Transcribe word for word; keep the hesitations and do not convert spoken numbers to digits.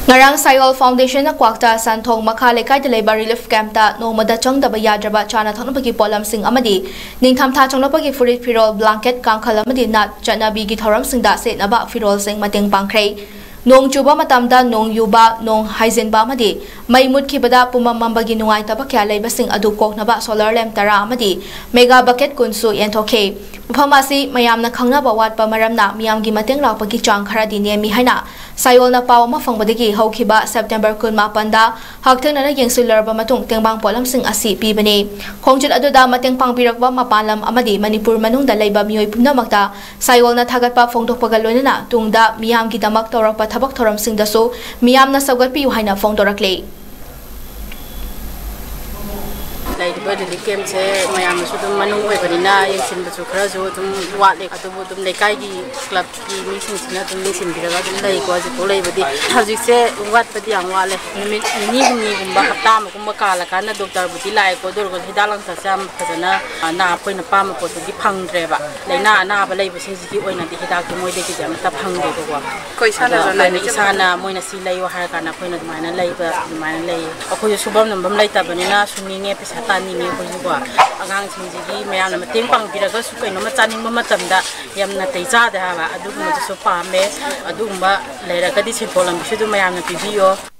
ꯉꯔꯥꯡ ꯁꯥꯏꯑꯣꯜ ꯐꯥꯎꯟꯗꯦꯁꯟꯅ ꯀ꯭ꯋꯥꯛꯇ ꯁꯟꯊꯣꯡ ꯃꯈꯥ ꯂꯩꯀꯥꯏꯗ ꯂꯩꯕ ꯔꯤꯂꯤꯐ ꯀꯦꯝꯞꯇ ꯅꯣꯡꯃꯗ ꯆꯪꯗꯕ ꯌꯥꯗ꯭ꯔꯕ ꯆꯥꯅ ꯊꯛꯅꯕꯒꯤ ꯄꯣꯠꯂꯝꯁꯤꯡ ꯑꯃꯗꯤ ꯅꯤꯡꯊꯝꯊꯥ ꯆꯪꯂꯛꯄꯒꯤ ꯐꯨꯔꯤꯠ ꯐꯤꯔꯣꯜ, ꯕ꯭ꯂꯥꯡꯀꯦꯠ, ꯀꯥꯡꯈꯜ ꯑꯃꯗꯤ ꯅꯥꯠ ꯆꯠꯅꯕꯤꯒꯤ ꯊꯧꯔꯝꯁꯤꯡꯗ ꯁꯦꯠꯅꯕ ꯐꯤꯔꯣꯜꯁꯤꯡ ꯃꯇꯦꯡ ꯄꯥꯡꯈ꯭ꯔꯦ꯫ ꯅꯣꯡ ꯆꯨꯕ ꯃꯇꯝꯗ ꯅꯣꯡ ꯌꯨꯕ, ꯅꯣꯡ ꯍꯥꯏꯖꯤꯟꯕ ꯑꯃꯗꯤ ꯃꯩ ꯃꯨꯠꯈꯤꯕꯗ ꯄꯨꯝꯃꯝ ꯃꯝꯕꯒꯤ ꯅꯨꯡꯉꯥꯏꯇꯕ ꯀꯌꯥ ꯂꯩꯕꯁꯤꯡ ꯑꯗꯨ ꯀꯣꯛꯅꯕ ꯁꯣꯂꯔ ꯂꯦꯝꯞ ꯇꯔꯥ ꯑꯃꯗꯤ ꯃꯦꯒꯥ ꯕꯀꯦꯠ ꯀꯨꯟꯁꯨ ꯌꯦꯟꯊꯣꯛꯈꯤ꯫ ꯃꯐꯝ ꯑꯁꯤ ꯃꯌꯥꯝꯅ ꯈꯪꯅꯕ ꯋꯥꯠꯄ ꯃꯔꯝꯅ ꯃꯤꯌꯥꯝꯒꯤ ꯃꯇꯦꯡ ꯂꯥꯛꯄꯒꯤ ꯆꯥꯡ ꯈꯔꯗꯤ ꯅꯦꯝꯃꯤ ꯍꯥꯏꯅ ꯁꯥꯏꯑꯣꯜꯅ ꯄꯥꯎ ꯑꯃ ꯐꯪꯕꯗꯒꯤ ꯍꯧꯈꯤꯕ ꯁꯦꯞꯇꯦꯝꯕꯔ ꯀꯨꯟꯃꯥꯄꯟꯗ ꯍꯛꯊꯦꯡꯅꯅ ꯌꯦꯡꯁꯤꯜꯂꯨꯔꯕ ꯃꯇꯨꯡ ꯇꯦꯡꯕꯥꯡ ꯄꯣꯠꯂꯝꯁꯤꯡ ꯑꯁꯤ ꯄꯤꯕꯅꯤ꯫ ꯈꯣꯡꯆꯠ ꯑꯗꯨꯗ ꯃꯇꯦꯡ ꯄꯥꯡꯕꯤꯔꯛꯄ ꯃꯄꯥꯟ ꯂꯝ ꯑꯃꯗꯤ ꯃꯅꯤꯄꯨꯔ ꯃꯅꯨꯡꯗ ꯂꯩꯕ ꯃꯤꯑꯣꯏ ꯄꯨꯝꯅꯃꯛꯇ ꯁꯥꯏꯑꯣꯜꯅ ꯊꯥꯒꯠꯄ ꯐꯣꯡꯗꯣꯛꯄꯒ ꯂꯣꯏꯅꯅ ꯇꯨꯡꯗ ꯃꯤꯌꯥꯝꯒꯤꯗꯃꯛ ꯇꯧꯔꯛꯄ ꯊꯕꯛ ꯊꯧꯔꯝꯁꯤꯡꯗꯁꯨ ꯃꯤꯌꯥꯝꯅ ꯁꯧꯒꯠꯄꯤꯌꯨ ꯍꯥꯏꯅ ꯐꯣꯡꯗꯣꯔꯛꯂꯤ꯫ ꯂꯩꯔꯤꯕ ꯔꯤꯂꯤꯐ ꯀꯦꯝꯞꯁꯦ ꯃꯌꯥꯝꯅꯁꯨ ꯑꯗꯨꯝ ꯃꯅꯨꯡ ꯑꯣꯏꯕꯅꯤꯅ ꯌꯦꯡꯁꯤꯟꯕꯁꯨ ꯈꯔꯁꯨ ꯑꯗꯨꯝ ꯋꯥꯠꯂꯦ, ꯑꯗꯨꯕꯨ ꯑꯗꯨꯝ ꯂꯩꯀꯥꯏꯒꯤ ꯀ꯭ꯂꯕꯀꯤ ꯃꯤꯁꯤꯡꯁꯤꯅ ꯑꯗꯨꯝ ꯌꯦꯡꯁꯤꯟꯕꯤꯔꯒ ꯑꯗꯨꯝ ꯂꯩꯀꯣ꯫ ꯍꯧꯖꯤꯛꯐꯥꯎ ꯂꯩꯕꯗꯤ ꯍꯧꯖꯤꯛꯁꯦ ꯋꯥꯠꯄꯗꯤ ꯌꯥꯝ ꯋꯥꯠꯂꯦ꯫ ꯅꯨꯃꯤꯠ ꯅꯤꯅꯤ ꯍꯨꯝꯅꯤꯒꯨꯝꯕ, ꯍꯞꯇꯥ ꯑꯃꯒꯨꯝꯕ ꯀꯥꯜꯂꯀꯥꯟꯗ ꯗꯣꯛꯇꯔꯕꯨꯗꯤ ꯂꯥꯛꯑꯦꯀꯣ, ꯑꯗꯨ ꯑꯣꯏꯔꯒꯁꯨ ꯍꯤꯗꯥꯛ ꯂꯥꯡꯊꯛꯁꯦ ꯌꯥꯝ ꯐꯖꯅ, ꯑ, ꯅꯥ ꯑꯩꯈꯣꯏꯅ ꯄꯥꯝꯕ ꯄꯣꯠꯇꯨꯗꯤ ꯐꯪꯗ꯭ꯔꯦꯕ꯫ ꯂꯥꯏꯅꯥ ꯑꯅꯥꯕ ꯂꯩꯕꯁꯤꯡꯁꯤꯒꯤ ꯑꯣꯏꯅꯗꯤ ꯍꯤꯗꯥꯛꯇꯤ ꯃꯣꯏꯗꯒꯤꯗꯤ ꯑꯃꯠꯇ ꯐꯪꯗꯦꯕꯀꯣ꯫ ꯑꯩꯈꯣꯏ ꯏꯁꯥꯅꯁꯨ ꯑꯗꯣ ꯑꯩꯈꯣꯏꯅ ꯂꯩꯖꯕ ꯏꯁꯥꯅ ꯃꯣꯏꯅ ꯁꯤ ꯂꯩꯌꯨ ꯍꯥꯏꯔ ꯀꯥꯟꯗ ꯑꯩꯈꯣꯏꯅ ꯑꯗꯨꯃꯥꯏꯅ ꯂꯩꯕ, ꯑꯗꯨꯃꯥꯏꯅ ꯂꯩ꯫ ꯑꯩꯈꯣꯏꯁꯨ ꯁꯨꯐꯝ ꯅꯣꯝꯐꯝ ꯂꯩꯇꯕꯅꯤꯅ ꯁꯨꯅꯤꯡꯉꯦ, ꯄꯩꯁꯥ ꯇꯥꯅꯤꯡꯉꯦ ꯑꯩꯈꯣꯏꯁꯨꯀꯣ꯫ ꯑꯉꯥꯡꯁꯤꯡꯁꯤꯒꯤ ꯃꯌꯥꯝꯅ ꯃꯇꯦꯡ ꯄꯥꯡꯕꯤꯔꯒꯁꯨ ꯀꯩꯅꯣꯝꯃ ꯆꯥꯅꯤꯡꯕ ꯃꯇꯝꯗ ꯌꯥꯝ ꯅꯥꯇꯩ ꯆꯥꯗꯦ ꯍꯥꯏꯕ, ꯑꯗꯨꯒꯨꯝꯕꯗꯨꯁꯨ ꯄꯥꯝꯃꯦ꯫ ꯑꯗꯨꯒꯨꯝꯕ ꯂꯩꯔꯒꯗꯤ ꯁꯦꯟꯊꯣꯛ ꯂꯝꯕꯤꯁꯨ ꯑꯗꯨꯝ ꯃꯌꯥꯝꯅ ꯄꯤꯕꯤꯌꯣ꯫